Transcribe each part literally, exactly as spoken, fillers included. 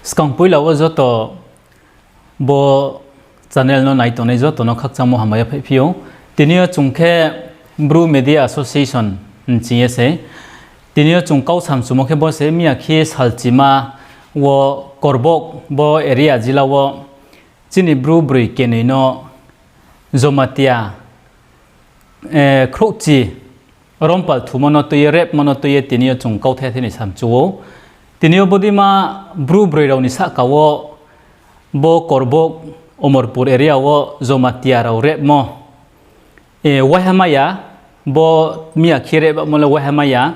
Swkang puila o joto bo channel no nai tongnai joto no khakchangmo hambai phai phio. Tini o chwng khe Bru Media Association hwnching ye se. Tini o chwng kau samchumo khe bo se miya khi salchima o Korbok bo area jila o chini Bru bwrwi kenwi no Jomatia, eh, khrohchi rompal thumo no twi ye, rep mo no twi ye tini o chwng kauthai thani samchuo. Tini o bodima Bru bwrwi rok ni saka o bo Korbok Omorpur area o Jomatia rok rep mo, eh, waiha maya, bo miya khe rep mo le waiha maya.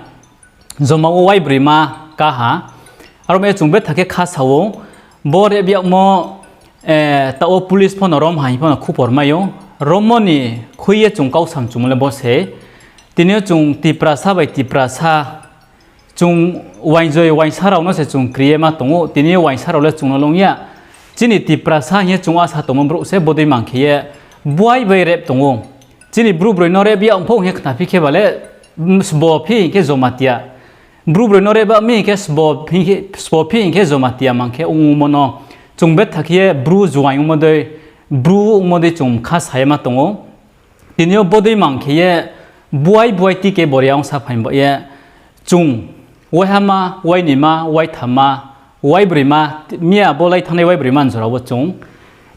Joma o waibrwi ma kaha. Aro me chwng betha khe kha sao. Bo rep yakmo, eh, ta o police phano rom hai phano khupor mayo. Romoni khui ye chwng kau samchumo le bo se. Tini o chwng Tiprasa bai Tiprasa, chwng wainjoi wainsa rok no se chwng kriye ma tongo. Tini o wainsa rok le chwng no longya. Chini Tiprasa hing ye chwng asa tongmo borok se bodoi mang khe ye buai bai rep tongo. Chini Bru bwrwi no rep ya wngpho hing khe khna phi khe bale, mm, sbo phi hing khe Jomatia. Bru bwrwi no rep ya mi hing khe sbo phi hing khe, sbo phi hing khe Jomatia mang khe wngmo no chwng betha khe Bru juaing wngmo dei, Bru wngmo dei chwng kha sai ma tongo. Tini o bodoi mang khe ye buai buai tike boria wngsa phai ba ye chwng waiha ma, waini ma, waitham ma, waibrwi ma, miya bo lai thangnai waibrwi ma jora o chwng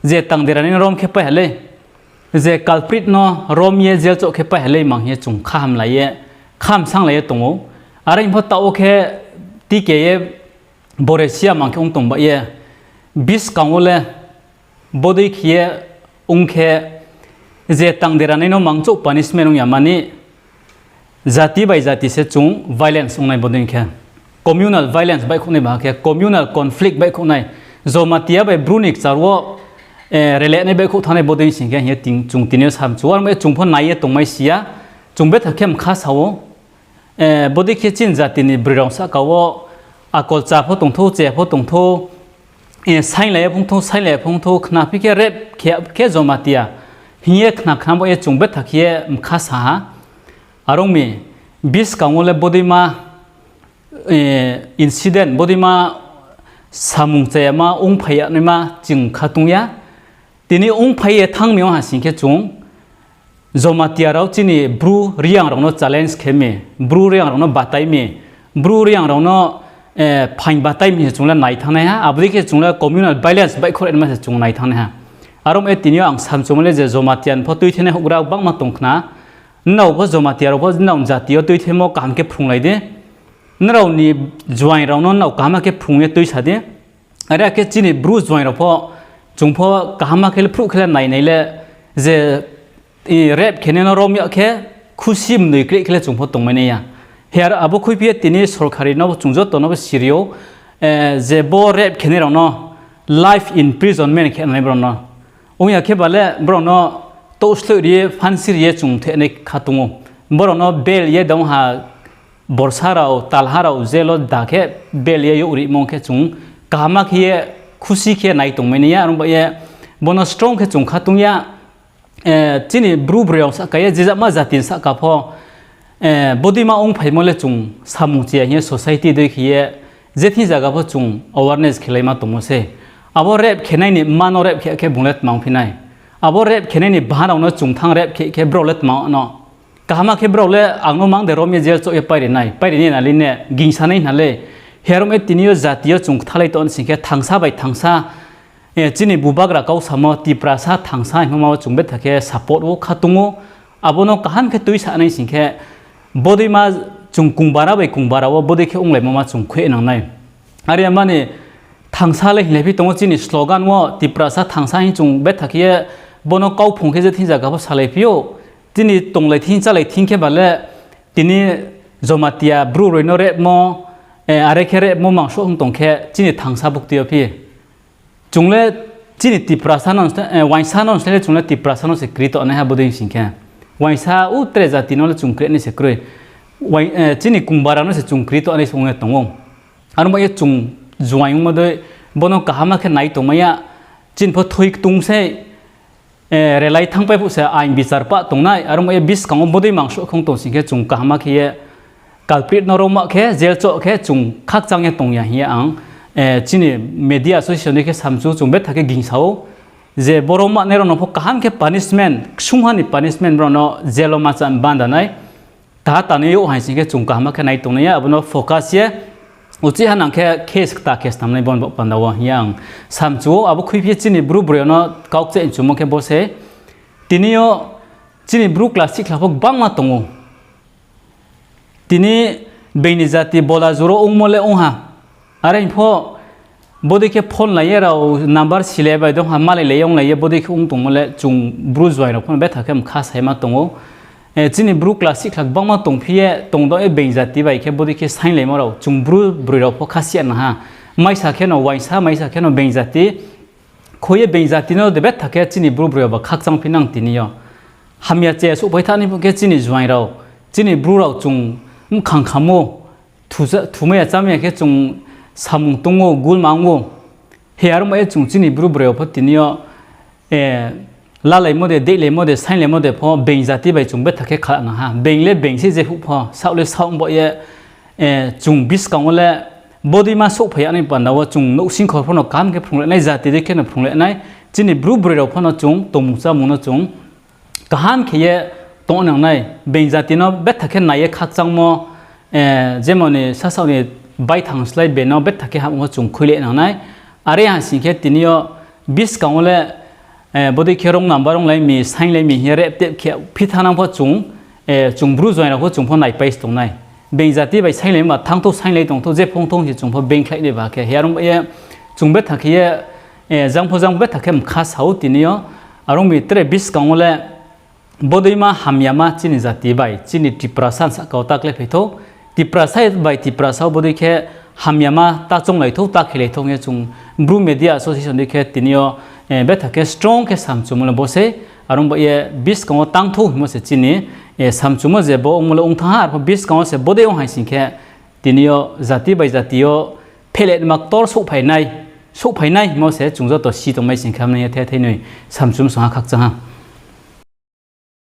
je tang derani rom khe pai halei. Je culprit no rom ye jail chok khe pai halei mang ye chwng khaham lai ye, khaham sang lai ye tongo. Are hing pho ta o khe tike ye bore sia mang khe wng tong ba ye. Bis kang o le bodoi khe ye wng khe je tang derani no mang chok punishment wng ya mani. Jati bai jati se chwng violence wngnai bodei khe, communal violence bai khoknai ba khe, communal conflict bai khoknai, Jomatia bai Bru ni kwcharo, eh, relenai bai khok thanai bodei sing khe hiye ting, chwng tini o sam chuwar mai chwng pho nai ye tongmai siya, chwng betha khe mkha sao, eh, bodei khe chini jati ni bwrwi rok saka o akol cha pho tongtho, che pho tongtho, eh, sailai phung tho, sailai phung tho, khna phi khe rep khe, khe Jomatia hiye khna khna bo ye chwng betha khe mkha saha. Arongni biskango le bodima, eh, incident, bodima samung chayama wngphaiya naima chwng kha tungya. Tini wngphaiye thangmio ha singkhe chwng Jomatia rok chini Bru Riang rokno challenge khemi, Bru Riang rokno bataimi, Bru Riang rokno, eh, phain bataimi se chwng le nai thangnai ha, aboni khe chwng le communal violence bai khorokma se chwng nai thangnai ha. Aro me tinio ang samchumale je Jomatia ni pho twi thene hugra bangma tongkhna. Nrao bo Jomatia rok bo nrao jati o twi themo kaham khe phrung lai di. Nrao ni juaing rok no nrao kaham khe phrung ye twi sa di. Are khe chini Bru juaing rok pho chwng pho kaham khe phruh khe nai nai le je, i, rep khe no rom ya khe khusi mwnwi kre khe chwng pho tong mani ya. He aro abo khui phi tini sorkari no chwng joto no sirio, eh, je bo rep khe rok no life imprisonment khe nai bro no. Wngya khe bale borokno tok sloi riye phansi riye chwng theknai kha tongo. Borokno bel ye dong ha, borsa rao, talha rao jail o da khe bel ye yug rimo khe chwng kaham khe ye khusi khe nai tongmani ya, aro ba ye bono strong khe chwng kha tongya. Eh, chini Bru bwrwi rao saka ye, je jama jati ni saka pho, eh, bodima wng phaimo le chwng samung chiya hiye society doi khe ye, je thing jaga pho chwng awareness khelaima tongmo se. Abo rep khenai ni mano rep khe, khe bung le tmang phinai. Abo rep khenai ni bahan rao no chwng thang rep khe, khe bro le tmang no. Kaham khe bro le ang no mang de rom ye jail chok ye pairi nai, pairi ni nali ne gingsa nai nale. Herom e tini o jati o chwng kthalai ton sing khe thangsa bai thangsa, eh, chini bubagra kau samo Tiprasa thangsa hinma o chwng betha khe support o kha tongo. Abono kaham khe twi sa nai sing khe bodima chwng kungbara bai kungbara o bodei khe wng lai ma chwng khoi nang nai. Are mani thangsa le hinlai phi tongo chini slogan o Tiprasa thangsa hin chwng betha khe bono kau phung khe je thing jaga pho salai phio. Tini tonglai thing chalai thing khe bale tini Jomatia Bru roi no rep mo, eh, are khe rep mo mangso wng tong khe chini thangsa bukti o phi. Chwng le chini Tiprasa no, eh, wainsa no se chwng le Tiprasa no se kri to nai ha bodei sing khe. Wainsa u tre jati no le chwng kre ni se kroi. Wai, eh, chini kungbara no se chwng kri to nai se wng tongo. Aro ba ye chwng juaing mo doi bono kaham khe nai tong maya. Chini pho thoi tung se, eh, relai thang pai phu se ain bichar pa tong nai. Aro ba ye biskango bodei mangso khong tong sing khe chwng kaham khe ye culprit no romma khe jail cho khe chwng khakchangya tongya hiya ang, eh, chini media association ni khe samchu chwng betha khe gingsao je borok manai rok no pho kaham khe punishment, ksungha ni punishment borok no jail o ma chan banda nai. Taha tanwi o hai sing khe chwng kaham khe nai tongnai abono focus ye uchi ha nang khe case ta case tamnai bon bo panda o hiya ang samchu o abo khwi phi chini bru bru no kok che chumung khe bo se tini o chini bru class six khlak bangma tongo. Tini bini jati bola juro ungmo le ungha. Are pho bodoi khe phone laiye rao number sile bai dongha malai laiye ong laiye bodoi khe ung tongmo le chwng bru juai rok phano betha khe mkha sai ma tongo. Eh, chini bru class six khlak bangma tong phiye tong do e bini jati bai khe bodoi khe sain laima rao chwng bru broi rao pho kha siya naha. Maisa khe no waisa maisa khe no bini jati. Khoye beng jati no de betha khe chini bru broi ba khakchang phi nang tini yo. Hamya che suh pai thani khe chini juai rao, chini bru rao chwng mkhang khamo, thusa-, thumaya chamaya khe chwng samung tongo, gul mango. He aro ma e chwng chini bru broi pho tini yo, eh, lalai mo de, dei lai mo de, sain lai mo de pho beng jati bai chwng betha khe kha na ha. Beng le beng se je phuh pho, saoh le saoh bo ye, eh, chwng biskango le bodoi ma sok phai ani panda o chwng nouhsing khor phano kaham khe phungle nai, jati de kheno phungle nai, chini bru broi rao phano chwng tongmung chamung no chwng kaham khe ye tong nang nai, beng jati no betha khe nai ye khakchang mo, eh, jemoni sasaoni baithang slai beno betha khe hamung o chwng khuile nang nai, are ha sing khe tini yo biskango le Eh, bodoi khe wrong number wng lai mi, sain lai mi hiya rep tep khe phi thanang pho chwng, eh, chwng bru juai rao pho chwng pho nai pais tong nai. Beng jati bai sain lai ma thang tho sain lai tong tho je phong thong se chwng pho beng khlai nai ba khe. Hiya rwng ye chwng betha khe ye, eh, jang pho jang betha khe mkha sao tini yo. Arwng mi tre biskango le bodoi ma hamya ma chini jati bai, chini Tiprasa saka o ta khlai phai tho. Tiprasa bai Tiprasa o bodoi khe hamya ma ta chong lai tho, ta khe lai tho hing ye chwng Bru Media Association dei khe tini yo, eh, betha khe strong khe samchwmung le bo se. Arwng ba ye biskango tang tho himo se chini, eh, samchwmung je bo ongmo le ong thang ha, arpho biskango se bodoi ong hai sing khe tini yo jati bai jati yo phelet ma ktor sok phai nai, sok phai nai himo se chwng joto si tong mai sing khe hamya the thai nwi samchwmung song ha khakchang ha.